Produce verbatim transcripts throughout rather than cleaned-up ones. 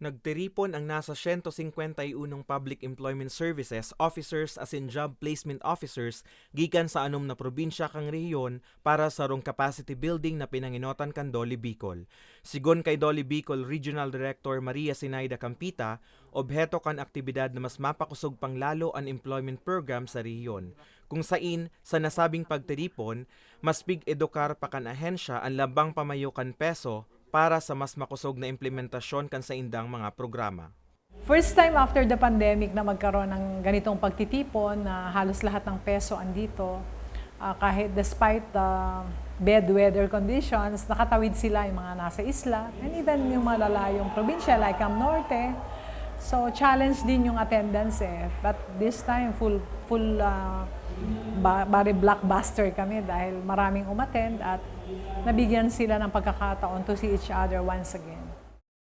Nagtiripon ang nasa siyento singkwenta y unong Public Employment Services Officers asin Job Placement Officers gikan sa anom na probinsya kan rehiyon para sa sarong capacity building na pinangenotan kan DOLE Bicol. Sigon kay DOLE Bicol Regional Director Maria Sinaida Campita, obheto kan aktibidad na mas mapakosog pang lalo an employment program sa rehiyon, kung sain, sa nasabing pagtiripon, mas pig-edukar pa kan ahensya an lambang pamayo kan PESO para sa mas makosog na implementasyon kan saindang mga programa. First time after the pandemic na magkaroon ng ganitong pagtitipon na halos lahat ng PESO andito. Ah, kahit despite the bad weather conditions, nakatawid sila, yung mga nasa isla, and even yung mga lalayong probinsya like Cam Norte. So, challenge din yung attendance eh. But this time, full, full, ah, ba-, bari blockbuster kami dahil maraming umattend at nabigyan sila ng pagkakataon to see each other once again.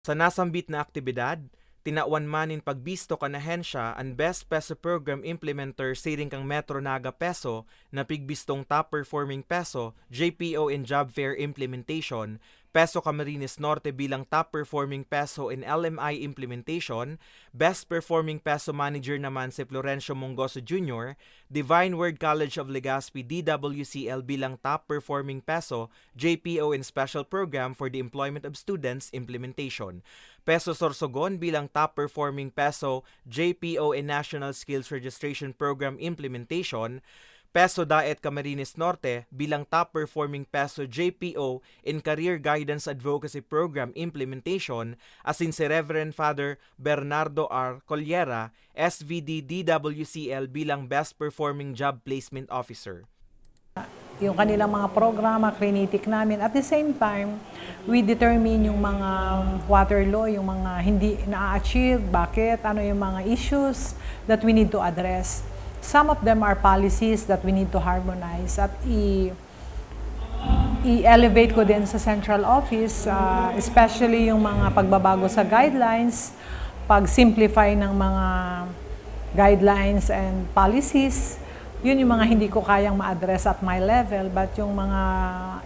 Sa nasambit na aktibidad, tinawan man nin pagbisto kan ahensya an Best PESO Program Implementer siring kan Metro Naga PESO na pigbistong Top Performing PESO, J P O in Job Fair Implementation, PESO Camarines Norte bilang Top Performing PESO in L M I Implementation, Best Performing PESO Manager naman si Florencio Mongoso Junior, Divine Word College of Legazpi, D W C L bilang Top Performing PESO, J P O in Special Program for the Employment of Students Implementation. PESO Sorsogon bilang Top Performing PESO, J P O in National Skills Registration Program Implementation. PESO Daet Camarines Norte bilang Top Performing PESO, J P O in Career Guidance Advocacy Program Implementation, asin si Reverend Father Bernardo R. Collera, S V D D W C L bilang Best Performing Job Placement Officer. Yung kanilang mga programa, krinitik namin. At the same time, we determine yung mga water law, yung mga hindi na-achieve, bakit, ano yung mga issues that we need to address. Some of them are policies that we need to harmonize at i- i-elevate ko din sa central office, ah, especially yung mga pagbabago sa guidelines, pag-simplify ng mga guidelines and policies. Yun yung mga hindi ko kayang ma-address at my level, but yung mga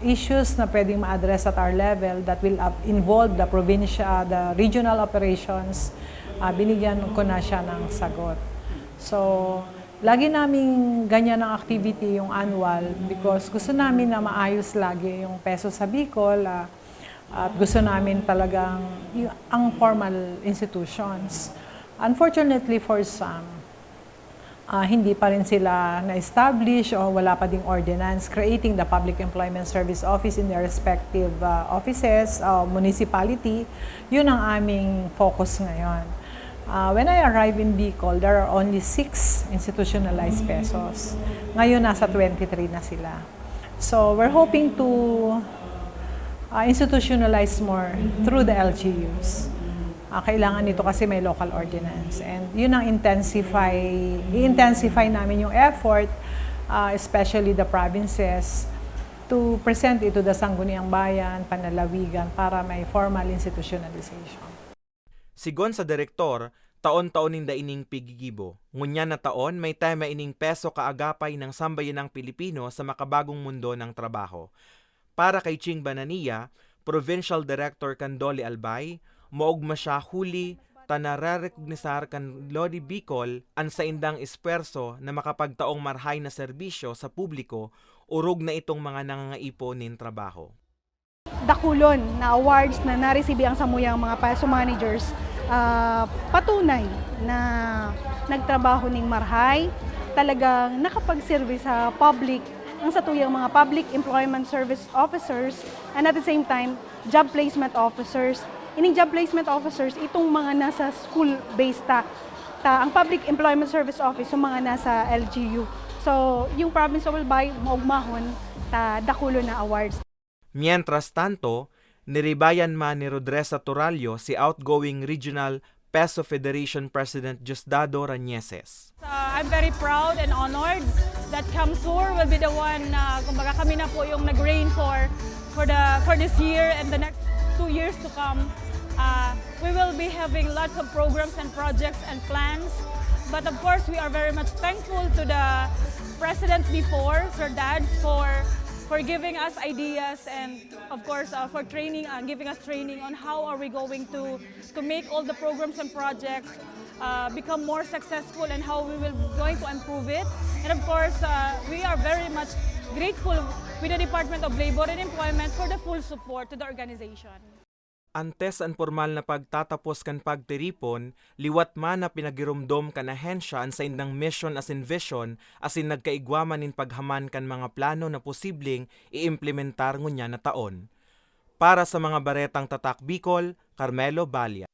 issues na pwedeng ma-address at our level that will, uh, involve the provincial, the regional operations, ah, binigyan ko na siya ng sagot. So, lagi naming ganyan ang activity, yung annual, because gusto namin na maayos lagi yung PESO sa Bicol, ah, at gusto namin talagang y-, ang formal institutions. Unfortunately for some, ah, hindi pa rin sila na-establish o wala pa ding ordinance creating the Public Employment Service Office in their respective, ah, offices o municipality. Yun ang aming focus ngayon. Ah, when I arrived in Bicol, there are only six institutionalized PESOs. Ngayon, nasa twenty-three na sila. So, we're hoping to, ah, institutionalize more through the L G Us. Ah, kailangan nito kasi may local ordinance. And yun ang intensify, i-intensify namin yung effort, ah, especially the provinces, to present it to the Sangguniang Bayan, panlalawigan, para may formal institutionalization. Sigon sa direktor, taon-taon ninda ining pigigibo. Ngunyan na taon, may tema ining PESO kaagapay ng sambayanang Pilipino sa makabagong mundo ng trabaho. Para kay Ching Banania, Provincial Director kan DOLE Albay, maogma siya huli ta narerekognisar kan DOLE Bicol an saindang espuwerso na makapagtaong marhay na serbisyo sa publiko, orog na itong mga nangangaipo nin trabaho. Dakulon na awards na naresibi ang samuyang mga PESO managers, ah, patunay na nagtrabaho ning marhay, talagang nakapagserbi sa public ang satuyang mga public employment service officers and at the same time, job placement officers. Ining job placement officers, itong mga nasa school-based ta, ta ang public employment service office, yung mga nasa L G U. So, yung province of Albay, maugmahon ta dakulon na awards. Mientras tanto, niribayan man ni Rodresa Torallo si outgoing Regional PESO Federation President Diosdado Rañeses. Uh, I'm very proud and honored that CamSur will be the one, uh, kumbaga kami na po yung nag-reign for, for the, for this year and the next two years to come. Uh, we will be having lots of programs and projects and plans. But of course, we are very much thankful to the president before, Sir Dad, for for giving us ideas and, of course, uh, for training, uh, giving us training on how are we going to to make all the programs and projects uh, become more successful and how we will going to improve it. And of course, uh, we are very much grateful with the Department of Labor and Employment for the full support to the organization. Antes an pormal na pagtatapos kan pagtiripon, liwat man na pinagiromdom kan ahensya an saindang mission asin vision asin nagkaigwa man nin paghaman kan mga plano na posibleng iimplementar ngunyan na taon. Para sa mga baretang Tatak Bicol, Carmelo Balia.